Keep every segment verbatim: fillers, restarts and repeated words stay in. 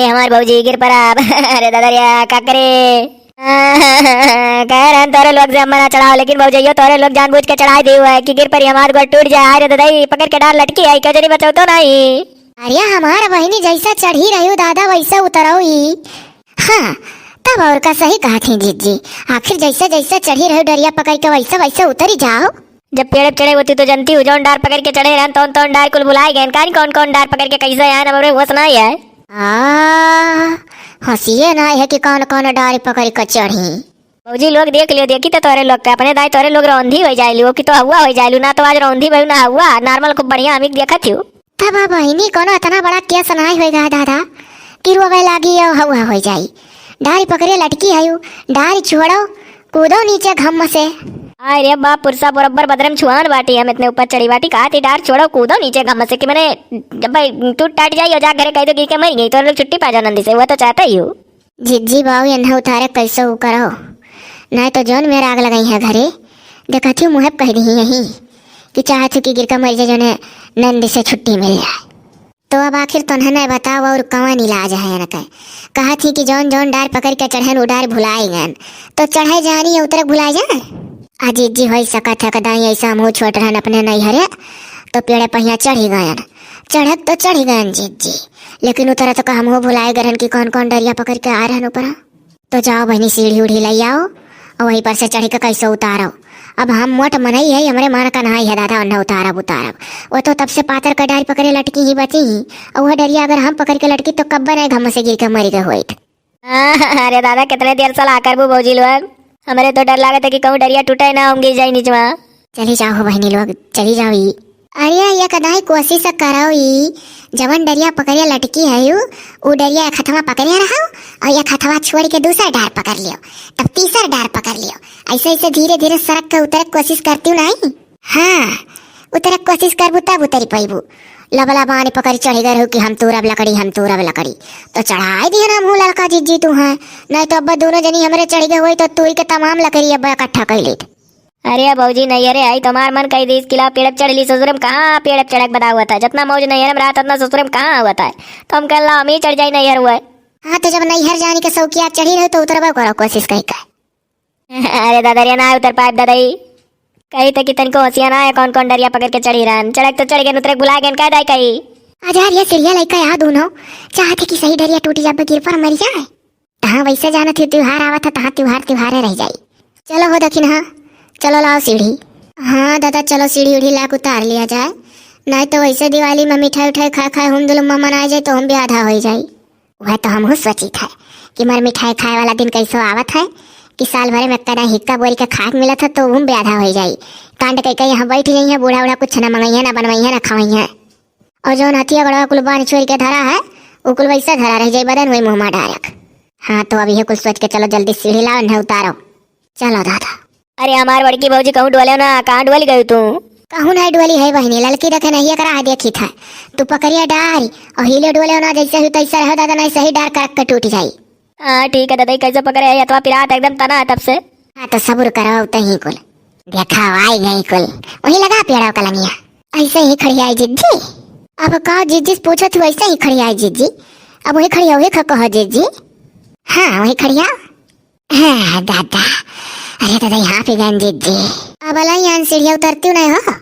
ए हमार भौजी गिर परब। अरे दादा रे, का करे? कह रहन तोरे लोग से अम्मा ना चढ़ाओ, लेकिन भौजइयो तोरे लोग जानबूझ के चढ़ाई दी हुआ है कि गिर परी हमार गोड़ टूट जाए। अरे दादा, ई पकड़ के डार लटकी है, क्यों जनी बचाओ तो नहीं। अरे हमार बहिनी जैसा चढ़ी रही हो दादा, वैसा उतरो ही। हाँ, तब और का सही कहा थी जीजी। आखिर जैसा जैसा चढ़ी रही डरिया पकड़ के, वैसा वैसा उतरी जाओ। जब पेड़ पे चढ़े होती तो जनती हूँ, जौन डार पकड़ के चढ़े रहन, तौन तौन डार कुल भुलाए गए। कानी कौन कौन डार पकड़ के कैसे आए, हमरे होश ना है। आ, हंसिए ना है कि कौन कौन डार पकड़ के चढ़ी। भौजी लोग देख लियो, देखी तो तोरे लोग के, अपने दाई तोरे लोग रौंधी हो जाए लियो कि तो हवा हो जाए लू ना, तो आज रौंधी भाई ना हवा, नॉर्मल खूब बढ़िया हम ही देखत हूँ। तब अब बहिनी कोनो इतना बड़ा केस नाई होएगा दादा कि रोवे लागी और हवा हो जाई। डारी पकड़े लटकी है यू, डारी छोड़ो, कूदो नीचे घम से। आय रे बाप, पुरसा बरोबर बदरम छुआन बाटी, हम इतने ऊपर चढ़ी बाटी, कहा थी डार छोड़ो, कूदो नीचे घम से कि मैंने जब भाई टूट टाट जाई और जा घरे कह दो गिर के मर गई, तो लोग छुट्टी पा जाओ नंदी से, वो तो चाहता ही हूँ। जिज्जी बाऊ, एन्हा उतारे कैसे उ करो, नाय तो जौन मेरा आग लगाई है घरे। देखत हूँ मुँहे पे कह दही यही कि चाहत हूँ कि गिरका मर जाए, जौने नंद से छुट्टी मिल जाए। तो अब आखिर तोन्हे नाय बताओ और कवन इलाज है इनके? कहत ही कि जौन जौन डार पकड़ के चढ़न उ डार भुलाई गन, तो चढ़े जानी या उतरे भुलाई जाए। आ जिज्जी, होई सकत है कदाई ऐसा हमहू छोट रहन अपने नैहरे, तो पेड़े पहिया चढ़ी गयन, चढ़क तो चढ़ी गयन जिज्जी, लेकिन उतरे तो का हमहू भुलाई गए रहन कि कौन कौन डरिया पकड़ के आ रहन ऊपर। तो जाओ बहिनी, सीढ़ी उढ़ी लई आओ और वही पर से चढ़ी के कैसे उतारो। अब हम मोट मनई है, हमरे मान का नाई है दादा, उन्हें उतारब उतारब। वो तो तब से पातर का डार पकड़े लटकी ही बची ही, और वह डरिया अगर हम पकड़ के लटकी तो कब्बे नहीं घम से गिर के मरी के होइत। अरे दादा, कितने देर सलाह करबू भौजी लोग, हमरे तो डर लागत है कि कहूँ डरिया टूटे ना, हम गिर जाई निचवा। चली जाओ हो बहिनी लोग, चली जाओ ई। अरे ये कदाई कोशिश करो ई, जवन डरिया पकड़िया लटकी है यू, उ डरिया एक हथवा पकड़िया रहो और एक हथवा छोड़ के दूसरा डार पकड़ लियो, तब तीसरा डार पकड़ लियो। ऐसे ऐसे धीरे धीरे सरक के उतरे के कोशिश करती हूँ नहीं। हाँ, उतरे के कोशिश करबू तब उतरी पैबू। लबला बानी पकड़ी चढ़ी गए रहू कि हम तूरब लकड़ी, हम तूरब लकड़ी। तो चढ़ाई दिहन हमहू ललका जिज्जी तू हैं, नहीं तो अब दोनों जनी हमरे चढ़ी गए हुई तो तूरी के तमाम लकड़ी अब इकट्ठा कर लेत। अरे भौजी, नैहरे आई तो हमार मन कही दीस कि ला पेड़ पे चढ़ ली, ससुरे में कहाँ पेड़ पे चढ़क बदा हुआ था, जितना मौज नैहरे में रहा उतना ससुरे में कहाँ हुआ था। तो हम कहला हम ही चढ़ जाई नैहर हुआ। हाँ, तो जब नैहर जाने के शौकिया चढ़ी रहे तो उतरबो करो कोशिश कही का। अरे दादा रे, ना उतर पाए दादा ई। कही तो कि तनिको होशिया ना है, कौन कौन डरिया पकड़ के चढ़ी रहन, चढ़क तो चढ़ गए, उतरे भुला गए, कह दाई कही। आज यार ये सीढ़िया लइका यहाँ दोनों चाहते कि सही डरिया टूट जाबे, गिर पर मर जाए। तहाँ वैसे जानत ही त्योहार आवत है, तहाँ त्योहार त्योहारे रह जाई। चलो हो दखिन, हाँ, चलो लाओ सीढ़ी। हाँ दादा, चलो सीढ़ी उढ़ी लाके उतार लिया जाए, नहीं तो वैसे दिवाली में मिठाई उठाई खाए खाए हम दुलम्मा मनाए जाए तो हम भी आधा हो जाई। वह तो हमहू सोचित है कि मर मिठाई खाए वाला दिन कैसो आवत है कि साल भरे में कदा हिक्का बोरी के खाए के मिलत है तो हम भी आधा हो जाई। कांड कई कई यहाँ बैठ जाई है, बूढ़ा बूढ़ा कुछ ना मंगई है, ना बनवाई है, ना खवाई है। और जौन हथिया गोड़वा कुल बांध छोड़ के धरा है, उ कुल वैसे धरा रह जाई, बदन वही मुँह मार डारक। हाँ, तो अब ये कुल सोच के चलो, जल्दी सीढ़ी लाओ, इन्हें उतारो। चलो दादा। अरे हमार बड़की भौजी, कहूँ डोले ना, कहाँ डोल गई तू? कहूँ नहीं डोली है बहिनी, ललकी देखे नहीं एकरा है देखी था। तू पकड़िया डारी और हिले डोले ना, जैसे ही तैसे रहो दादा, नहीं सही डार करक के टूट जाई। हाँ ठीक है दादा, कैसे पकड़े है, अथवा पिरात एकदम तना है तब से। हाँ, तो सब्र करो, तही कुल। देखा, आई गई कुल। वहीं लगा पेड़ों का लंगिया। ऐसे ही खड़ी आई जिज्जी। अब का जिज्जी से पूछो तू, ऐसे ही खड़ी आई जिज्जी। अब वही खड़ी, वही खा कहो जिज्जी। हाँ, वही खड़ी आओ। हाँ, दादा। अरे दादा, यहाँ पे गए जिज्जी। अब अलाई यहाँ सीढ़िया उतरती नहीं हो।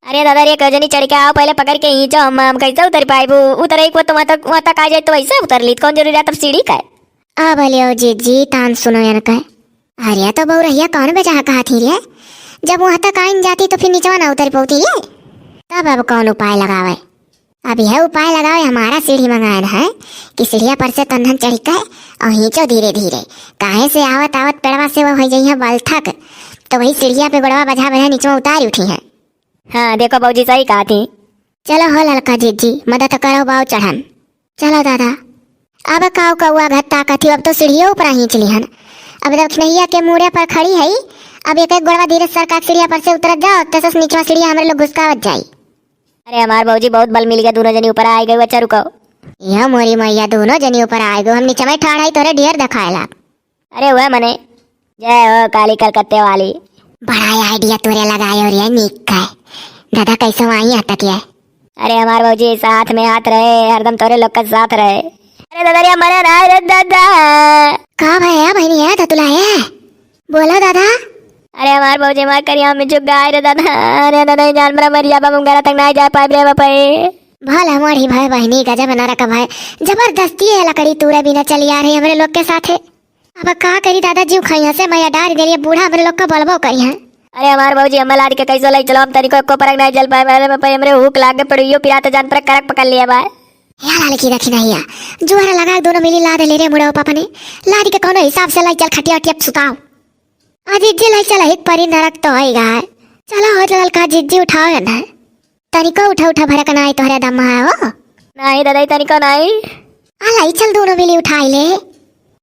अरे दादा रे, कजनी चढ़ के आओ, पहले पकड़ के खींचो, हम, हम कैसे उतर पाएबू? उतर एक वो तो वहाँ तक, वहाँ तक आ जाए तो वैसे उतर ली, कौन जरूरी है तब सीढ़ी का है? अब लियो जिज्जी, तान सुनो यार का। अरे तो बउरहिया कौन बेचाह कहा थी रे? जब वहाँ तक आइन जाती तो फिर निचवा ना उतर पौती रे। तब अब कौन उपाय लगावे? अब यह उपाय लगावे, हमारा सीढ़ी मंगायन है कि सीढ़िया पर से तन्हन चढ़ के और खींचो धीरे धीरे। काहे से आवत आवत पेड़वा से वो हो जाइए बलथक, तो वही सीढ़िया पे गोड़वा बझा बझा निचवा उतार उठी है। हाँ, देखो भौजी, सही कहा थी। चलो हो ललका जिज्जी, मदद करो बाऊ चढ़न। चलो दादा। अब काऊ कौआ घत्ता कथी, अब तो सीढ़ियों ऊपर खींच लिहन। अब दक्षिणैया के मूड़े पर खड़ी है, अब एक एक गोड़वा धीरे सरका के सीढ़िया पर से उतरत जाओ, तसस निचवा सीढ़िया हमरे लोग घुसकावत जाई। अरे हमार भौजी, बहुत बल मिल गया, दोनों जनी ऊपर आ गए, बच्चा रुको। यो मोरी मैया, दोनों जनी ऊपर आ गए, हम नीचे में ठाड़ है, तोरे ढेर दिखाए लाग। अरे वह मने, जय हो काली कलकत्ते वाली। बड़ा आइडिया तोरे लगायो रे, निक है। दादा कैसे आई यहाँ तक ये? अरे हमार भौजी, साथ में हाथ रहे, हरदम तोरे लोग का साथ रहे। अरे दादा रे, मरे ना रे दादा। का भया बहिनी है, दतुला है? बोलो दादा। अरे हमार भौजी मार करिया में झुक गए रे दादा। अरे दादा, ये जानवर मर जाबा, हम घरा तक ना जा पाए रे बापा ए। भला मोड़ी भाई बहिनी, गजब नरक भाई। जबरदस्ती है लकड़ी तूरे बिना चली आ रही हमरे लोग के साथे। अब का करी दादा, जीव खइया से मैया डार दे रही है, बूढ़ा हमरे लोग का बलबो करी है। अरे हमार भौजी, हम लाद के कैसो लाई चलो, हम तनिको एको परक नहीं चल पाए। अरे बापा, हमरे हुक लाग के पड़ियो पिरात जान पर करक पकड़ लिया बा। हे लालकी दखिनहिया, जुआरा लगा के दोनों मिली लाद ले रे मुड़ो पापा ने। लाद के कौनो हिसाब से लाई चल खटिया उटिया पे सुताओ। आ जिज्जी लाई चल, एक परी नरक तो होइगा है। चलो हो चल का जिज्जी उठाओ है ना। तनिको उठा उठा भरक ना आई तोहरे दम है हो। नहीं दादा, तनिको नहीं। आ लाई चल दोनों मिली उठाई ले।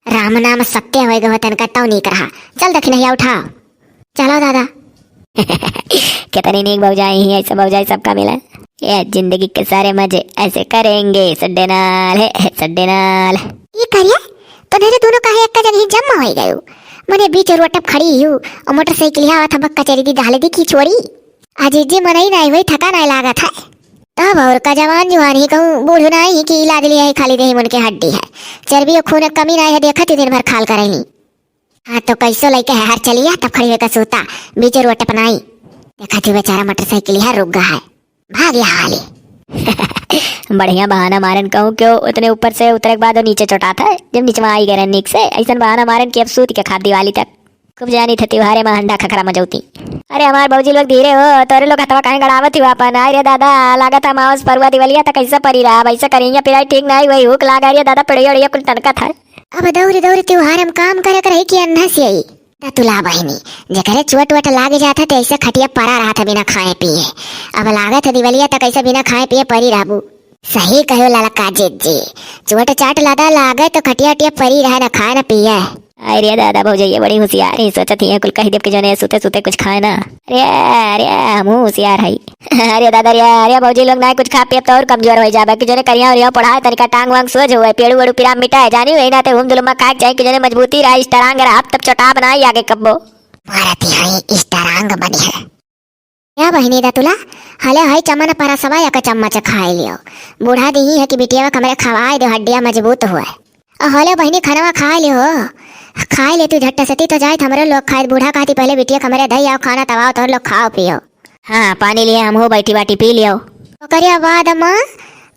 राम नाम सत्य होइगा हो तनका तौ नीक रहा। चल दखिनहिया उठाओ। चलो दादा। कितनी नीक भौजाई ही, ऐसे भौजाई सबका मिले। ये जिंदगी के सारे मजे ऐसे करेंगे, सड्डे नाल है, सड्डे नाल। ये करिए, तो मेरे दोनों काहे एक जगह जमा हो गए हो? मने बीच रोड पर खड़ी हूँ और मोटरसाइकिल यहाँ था बक्का चली दी डाले दी की छोरी। आ जिज्जी मनई नहीं हुई, थका नहीं लागत है। तब और का जवान जुआन ही कहूँ, बूढ़ नहीं कि इलाज लिया है, खाली देही मन के हड्डी है। चर्बी और खून के कमी नहीं है, देखत ही दिन भर खाल करही। हाँ, तो कैसो लइके है, हर चलिया, तब खड़ी होकर सूता, बीचे रोड अपनाई। देखा थी बेचारा मोटरसाइकिल यहाँ रुक गया है, भाग यहाँ वाली। बढ़िया बहाना मारन कहूँ, क्यों उतने ऊपर से उतरे के बाद वो नीचे चोटात है, जब नीचे में आई गए नीक से, ऐसन बहाना मारन कि अब सूत के खाब दिवाली तक। खूब जानी थे त्योहारे में हंडा खखरा मजौती। अरे हमार भौजी लोग धीरे हो, तोरे लोग हथवा काहे गड़ावत ही अपन? आय रे दादा, लागत है मावस परुआ दिवलिया तक कैसे परी रहा, वैसे करिया पिराई ठीक नहीं हुई, हुक लाग रही है दादा, पिड़िया उड़िया कुल तनकत है। अब दौरी दौरी त्योहार हम काम करे के रही कि अन्ना से आई। दतुला बहिनी, जेकरे चोट वोट लाग जात है, तो ऐसे खटिया परा रहत है बिना खाए पिए। अब लागत है दिवलिया तक ऐसे बिना खाए पिए परी रहबू। सही कहो ललका जिज्जी, चोट चाट लदा लागे तो खटिया उटिया परी रहे, ना खाए ना पिए। अरे दादा, भौजैया बड़ी होशियार ही, सोचत ही कुल कही देब कि जने सुते सुते कुछ खाए ना। अरे, अरे, हमहू होशियार हई। अरे दादा रे, अरे भौजी लोग ना कुछ खा पियब तो और कमजोर हो जाबे, कि जने करिया उरिया पढ़ाए, तनिका टांग वांग सोझ होए, पेड़ू वेड़ू पीरा मिटाए, जानी वही नाते घूम जुलुम में खाए के चाही, कि जने मजबूती रहा, स्ट्रांग रहा, तब चोटाब ना आगे कब्बो। मारत ही स्ट्रांग बनी है। या बहिनी दतुला, हले हई चमन परसवा एक चम्मच खाए लियो। बूढ़ा दिही है कि बिटिया कमरे खवाए दो, हड्डिया मजबूत हुए। अ, हले बहिनी, खानवा खाए लियो। खाए ले तू झट्ट से, ती तो जाए, हमरे लोग खाए। बूढ़ा कहती, "पहले बिटिया कमरे दई आओ, खाना तब आओ, तोहर लोग खाओ पियो।" हाँ, पानी लिए हम हो बैठी बाटी पी लियो। ओकरे बाद में,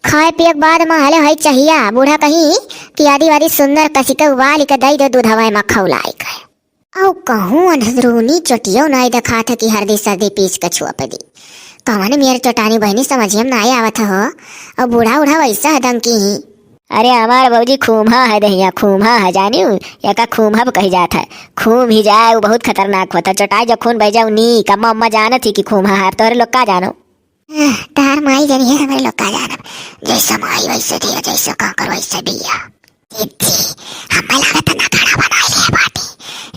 खाए पिए के बाद में, हले हई चाहिया। बूढ़ा कही कि आदि वादी सुंदर कसी के उबाल के दई दो, दूध हवाए में खौलाई के। औ कहूँ अंधरूनी चोटियो नाई देखात है कि हरदी सर्दी पीस के छुआ पे दी। कवन मेर चोटानी बहिनी समझिए में नाई आवत हो। और बूढ़ा उढ़ा वैसा है दंकी ही। अरे हमार भौजी खूम्हा है दहिया, खूम्हा है जानियो, एका खूम्हा कही जात है। खूम ही जाए, वो बहुत खतरनाक होता। चोटाई जब खून बह जाए, नीक। अम्मा, अम्मा जानत ही कि खूम्हा है, अब तोहरे लोग का जानो। आह, तार माई जनी है, हमरे लोग का जानब। जैसे माई वैसे दिया, जैसे काकर वैसे बिया। दीदी, हमें लागत ना खाना बनाई ले बाटी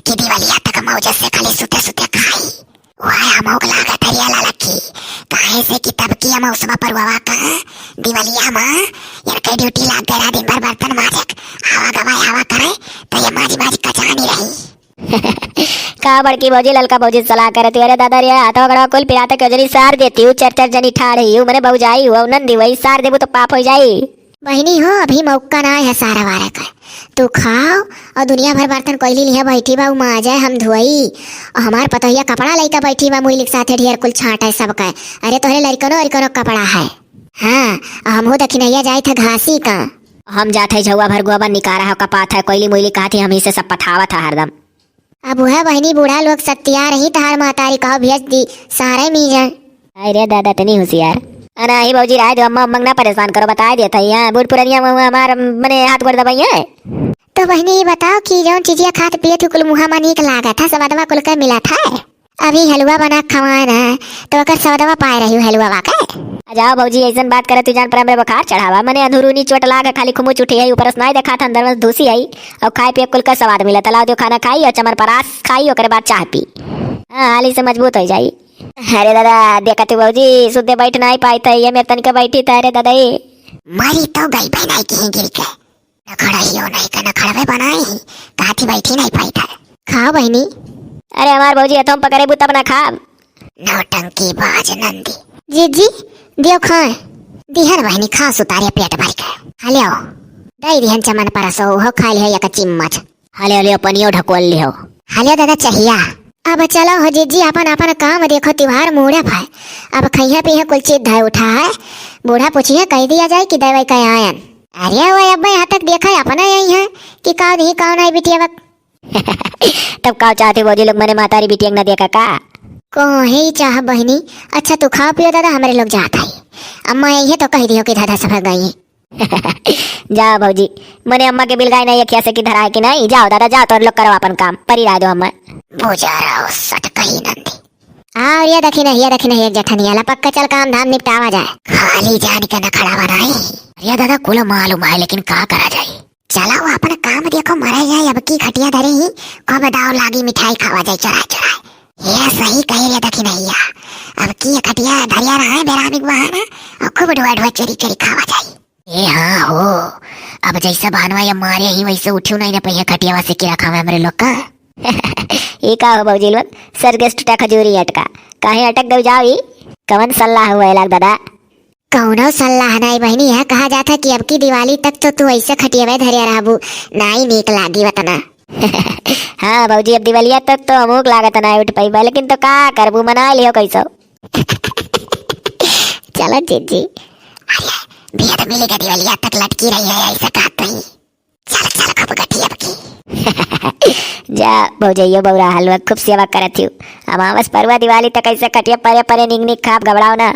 कि दिवालिया तक मौज से खाली सुते सुते खाई। वह हमोक लागत है ये ललकी, काहे से कि तब की हम उसमा परवावा का दिवालिया माँ, इनके ड्यूटी लाग गया, दिन भर बर्तन माजे, आवा गवाए आवा करे, तो ये माजी माजी कचानी रही। का बड़की भौजी, ललका भौजी सलाह करत हुई, अरे दादा रे, हाथवा गड़वा कुल पिरात के जरी सार देती हूँ, चार चार जनी ठाड़ ही हूँ, मने भौजाई हुआ, नंदी हुई, सार देबू तो पाप हो जाई। बहिनी हो, अभी मौका ना है सारा वारा का। तू खाओ और दुनिया भर बर्तन कोयली लिहा बैठी बा, उ माँ आ जाए हम धोई। और हमार पतोहिया कपड़ा लइका बैठी बा, मुइलिक साथे ढेर कुल छांट है सबका। अरे तोहरे लड़कनो अरिकनो कपड़ा है। हाँ, और हमहू दखिनैया जाए थे घासी का। हम जात है झौआ भर गोबर निकारा है, कपात है, कोयली मुइली कहत ही हम ही से सब पथावत है हरदम। अब वह बहिनी बूढ़ा लोग सत्या रही, तहार महतारी कहो भेज दी, सारे मीजन। अरे दादा, तनी होशियार। अना ही भौजी, राय दो, अम्मा, अम्मा ना परेशान करो, बताए देता ही, हाँ, बूढ़ पुरनिया में हमार, मने हाथ गोड़ दबाई है। तो बहिनी, ये बताओ कि जौन चीजिया खात पियत ही कुल मुहा में नीक लागत है, सवादवा कुल के मिलत है। अभी हलवा बना के खवाए ना, तो ओकर सवादवा पाए रही हलवा के। आ जाओ भौजी, ऐसन बात करे तू जान पर हमरे बुखार चढ़ावा, मने अधुरुनी चोट लाग है, खाली खुमुच उठी है, ऊपर से नाई देखात, अंदर में धूसी आई, और खाए पिए कुल का स्वाद मिला। तलाव दियो खाना खाई और चमन परास खाई, ओकरे बाद चाह पी। हाँ, हाली से मजबूत हो जाई। अरे दादा, देखा तू भौजी, सुधे बैठ नहीं पाई था, ये मेरे तनिका बैठी था। अरे दादा, ये मरी तो गई बहनाई की गिर के। नखड़ा ही हो नहीं का नखड़वे बनाई, काठी बैठी नहीं पाई था। खाओ बहनी। अरे हमार भौजी, तुम पकड़े बू तब ना खाब। नौटंकी बाज नंदी। जी, जी, दियो खाए। दिहन बहनी, खा सुतारे पेट भर के। हलियो। दइ दिहन चमन परसो, उहो खाइ लिहो एक चिम्मच। हले हले पनियो ढकोल लिहो। हले दादा चहिया। अब चलो हो जिज्जी, अपन अपन काम देखो, त्योहार मुहूर्त है। अब खइहे पीहे कुल चीज धइ उठा है। बूढ़ा पूछिहे, कहि दिया जाए कि देवइ का आयन। अरे वो अब्बे यहाँ तक देखा है अपना यही है कि का नहीं का नहीं बिटिया बक। तब का चाहती भौजी लोग मने मातारी बिटिया के ना देखा का? कोहे ही चाह बहिनी। अच्छा तू खाओ पियो दादा, हमरे लोग जात है। अम्मा यही है तो कहि दियो कि दादा सब गई है। जा भौजी, मने अम्मा के बिलगाई नहीं अखिया से कि धरा है कि नहीं। जाओ दादा जाओ, तोर लोग करो अपन काम, परी रह दो अम्मा। बुझा रहो सट कही नंदी। आ, और ये देखी नहीं, ये देखी नहीं, एक जठनिया ला पक्का चल काम धाम निपटावा जाए। खाली जान के नखड़ा बनाई। अरे दादा कुल मालूम है लेकिन का करा जाए। चलो अपन काम देखो, मरे जाए अब की खटिया धरे ही, कब दाव लागी मिठाई खावा जाए चुराए चुराए। ये सही कही रे दखिनैया, अब की खटिया धरिया रहा है बेरामी के बहाना और खूब ढुआ ढुआ चोरी चोरी खावा जाए। ए हाँ हो, अब जैसे भानवा या मारे ही वैसे उठियो नहीं ना पहिया खटियावा से किरा खावे हमरे लोग का। ई का हो भौजी लोग, सर गैस टूटा खजूरी अटका, काहे अटक गई जाओ ई? कवन सल्लाह हुआ लाग दादा? कौनो सल्लाह नहीं बहिनी, यह कहा जात है कि अब की दिवाली तक तो तू ऐसे खटियावे धरे रहबू, नाई नीक लागी वतना। हाँ भौजी, अब दिवालिया तक तो हमूक लागत ना उठ पाइबा, लेकिन तो का करबू, मना लियो कैसो। चलो जीजी। अरे, बेद मिलेगा दिवालिया तक लटकी रही है, ऐसे कहत नहीं। चल, चल, खूब गठी अब की। जा, भौजैयो बौरा हलवा खूब सेवा करत हियो। हम आवस परुआ दिवाली तक ऐसे खटिया परे परे निक निक खाब, घबराओ ना।